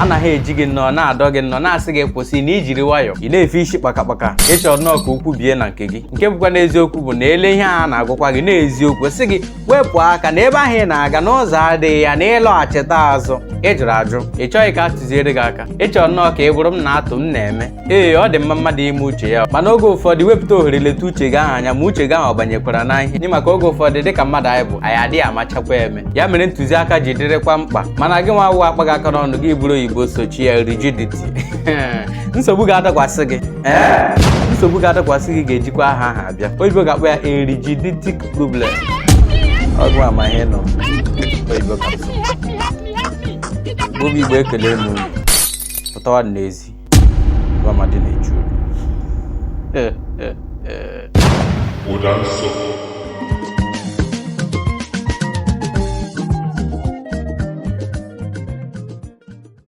Anaghị eji gị nnọọ na-adọ gị nnọọ, na-asị gị kwụsị na ijiri nwayọọ, ị na-efe isi kpakakpaka. Ị chọrọ nnọọ ka okwu bie na nke gị, nke bụkwa n'eziokwu bụ na ele ihe a na-agwakwa gị n'eziokwu, sị gị wepụ aka na ebe ahụ ị na-aga n'ụzọ adịghị ya na ịlọghachite azụ. Ị jụrụ ajụ, ị chọghị ka a tụziere gị aka. Ị chọrọ nnọọ ka ị bụrụ m na-atụ m na-eme. Ee, ọ dị mma mmadụ ime uche ya, mana oge ụfọdụ wepụta ohere leta uche gị ahụ anya, ma uche gị ahụ ọ banyekwara na ihe. Maka oge ụfọdụ, dịka mmadụ anyị bụ, anyị adịghị amachakwa eme. Ya mere ntụziaka ji dịrịkwa mkpa. Mana gị nwa awụ akpa gị aka n'ọnụ gị bụrụ oyibo sochi ya rigidity, nsogbu ga-adakwasị gị. Ee, nsogbu ga-adakwasị gị ga-ejikwa aha ahụ abịa. Oyibo ga-akpọ ya a rigiditic problem. Ọgụ ama ihe nọ oyibo ka nsọ bụ Igbo. Ekele m unu. Pụtawa n'ezi gwa Amadi na-echu unu. Ụda nsọ.